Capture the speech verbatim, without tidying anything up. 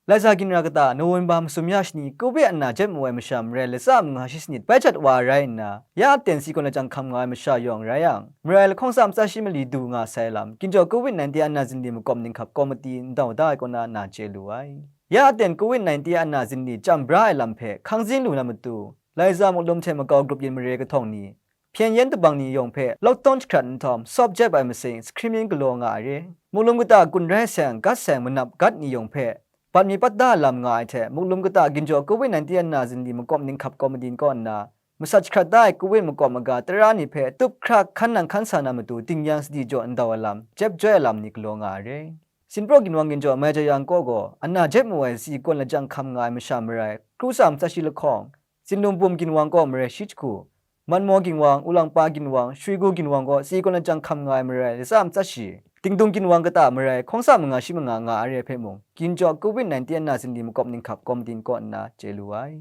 Laiza ginra kata November masum ya shani Covid ana jet mu ai masha marai latsa manga shi sanit bai jat wa rai nna, ya Aten si kawn lajang hkam nga ai masha yawng rai yang, marai lahkawng tsa matsa shi mali du nga sai lam, ginjaw Covid nineteen ana zinli makawp ninghkap komiti ndau da ai kaw na na chye lu ai. Ya Aten Covid nineteen ana zinli chyam bra ai lam hpe hkang zing lu na matu, Laiza muklum hte makau grup yin mare kahtawng ni, hpyen yen dabang ni yawng hpe lockdown jahkrat nhtawm, sawp jep ai masing screening galaw nga ai re. Muklum kata kun rai seng, gat seng, manap gat ni yawng hpe bat mi pat da lam nga ai hte, muklum kata ginjaw Covid nineteen ana zinli makawp ninghkap komiti kaw nna, masat jahkrat da ai Covid makawp maga tara ni hpe tup hkra hkan nang hkan sa na matu, tingyan sadi jaw ndau ai lam, jep joi ai lam ni galaw nga ai re. Sinpraw ginwang ginjaw Mai Jayang kaw gaw, ana jet mu ai si kawn lajang hkam nga ai masha marai, kru tsa matsa shi lahkawng, Sinlum Bum ginwang kaw marai shi jahku, Manmaw ginwang, Ulangpa ginwang, Shwigu ginwang kaw si kawn lajang hkam nga ai marai latsa matsa shi, Tingdung ginwang kata marai hkawng tsa manga shi manga nga ai re hpe mung, ginjaw Covid nineteen ana zinli makawp ninghkap komiti kaw nna chye lu ai.